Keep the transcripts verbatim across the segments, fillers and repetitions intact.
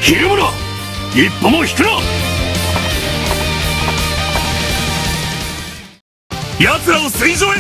ひるむな！一歩も引くな！奴らを戦場へ！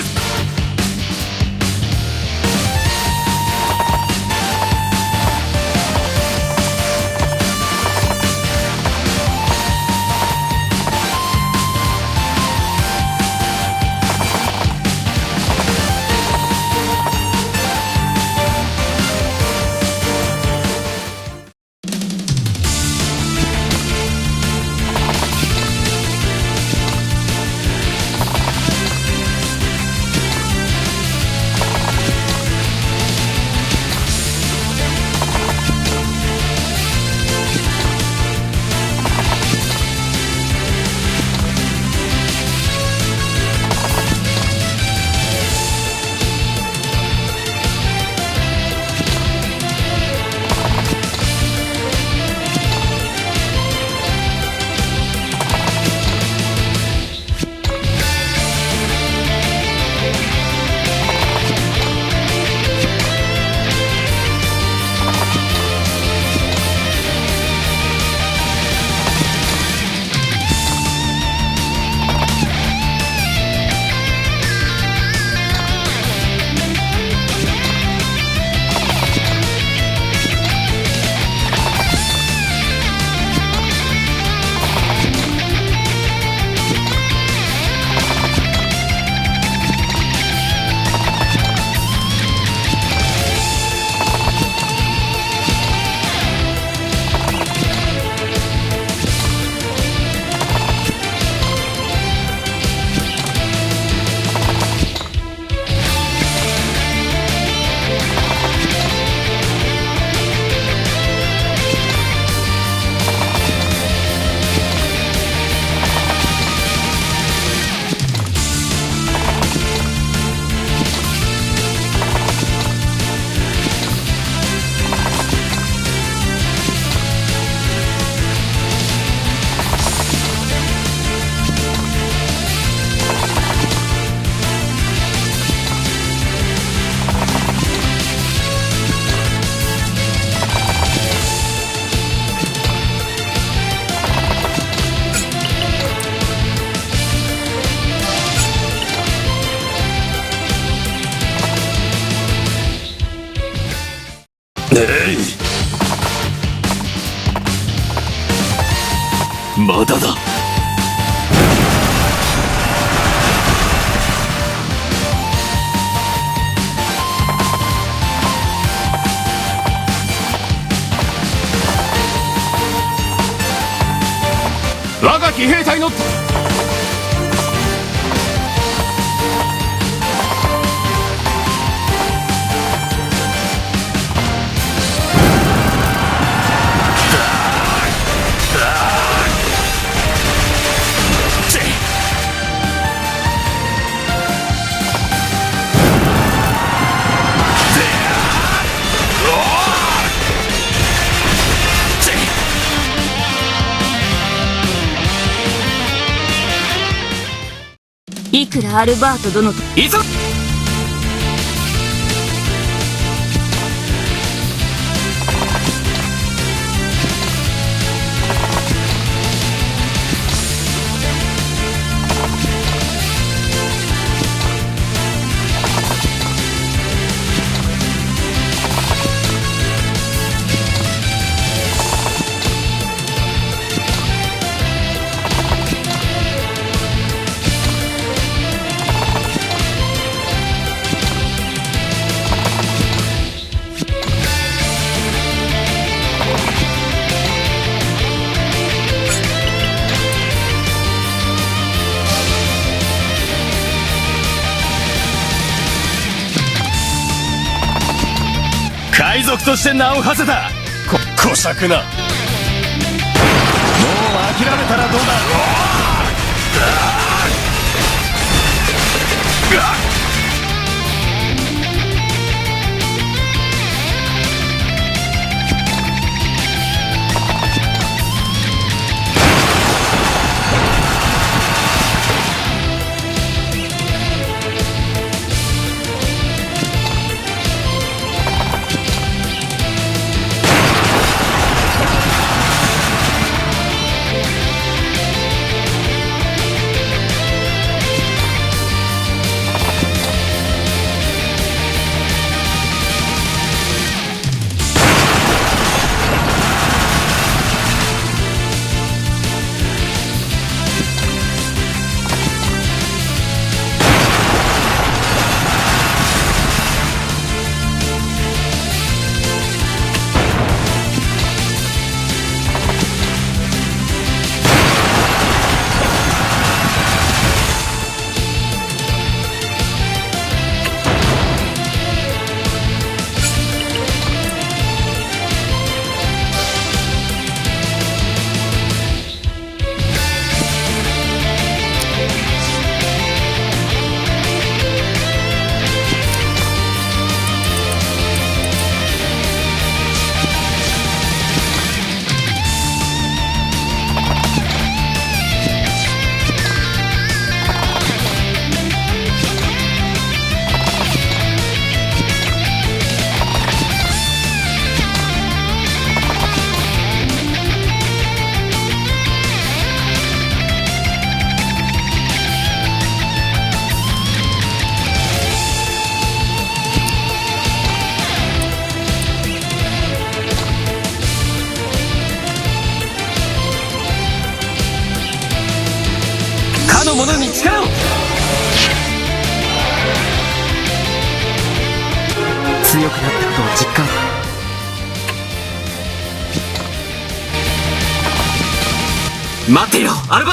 えい！まだだ。我が騎兵隊のいくらアルバート殿と、いつ海賊として名を馳せた。こ、こしゃくな。もう諦めたらどうだ？ものに力を。強くなったことを実感。待てよ、アルバ。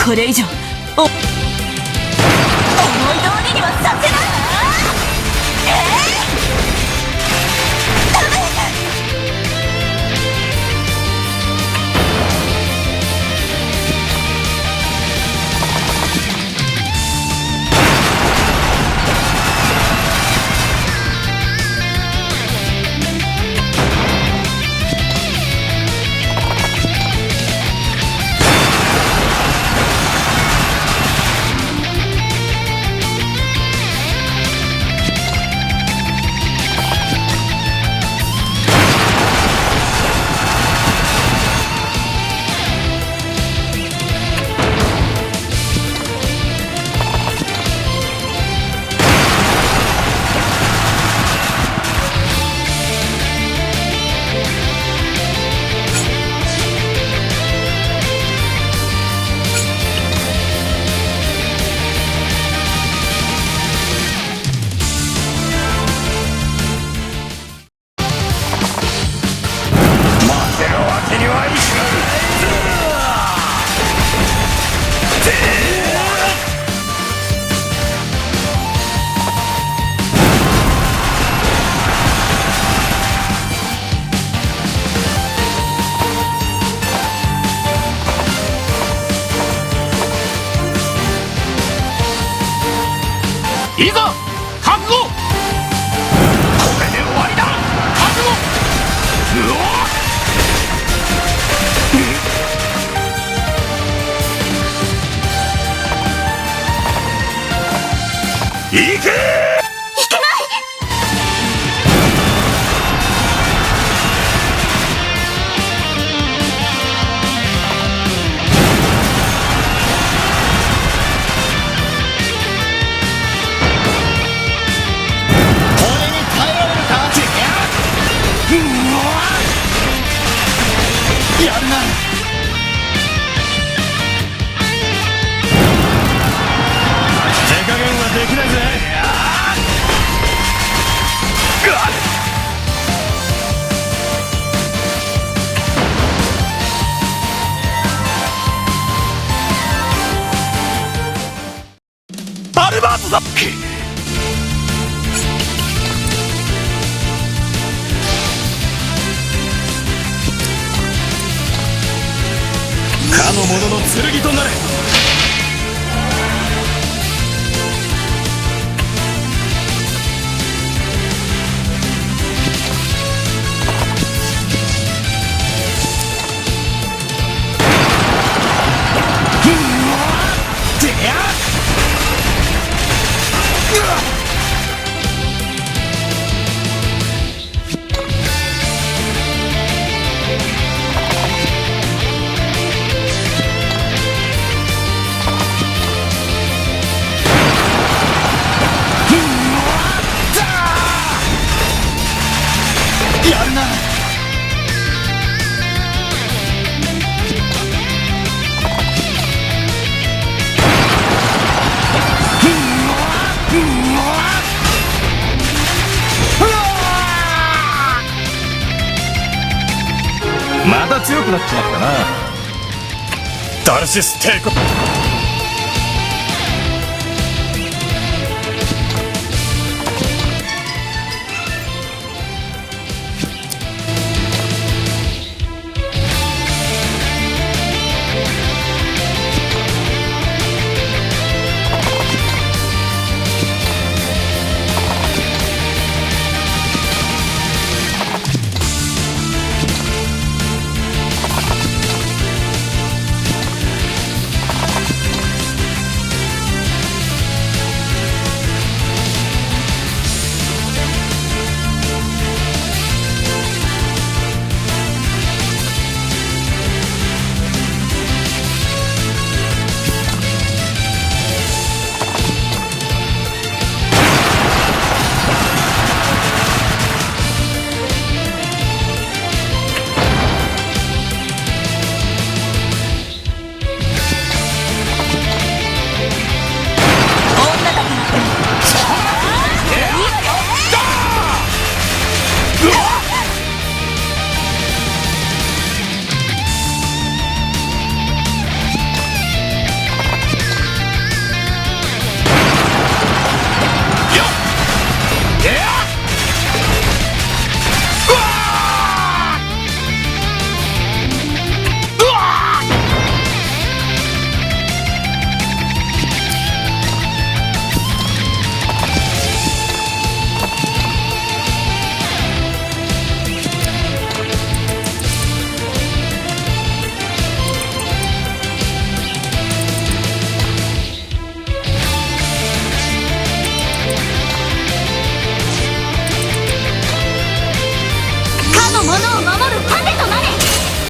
これ以上、お、思い通りにはさせないわ。えい！ダメ！待てるわけにはいかない。いいぞ！ 覚悟！これで終わりだ！覚悟！うお！いけ！いけない！ 俺に耐えられるか？やるな！手加減はできないぜ！ アルバートだ！かの者の剣となれ！ やるな！ また強くなっちまったな。ダルシス帝国。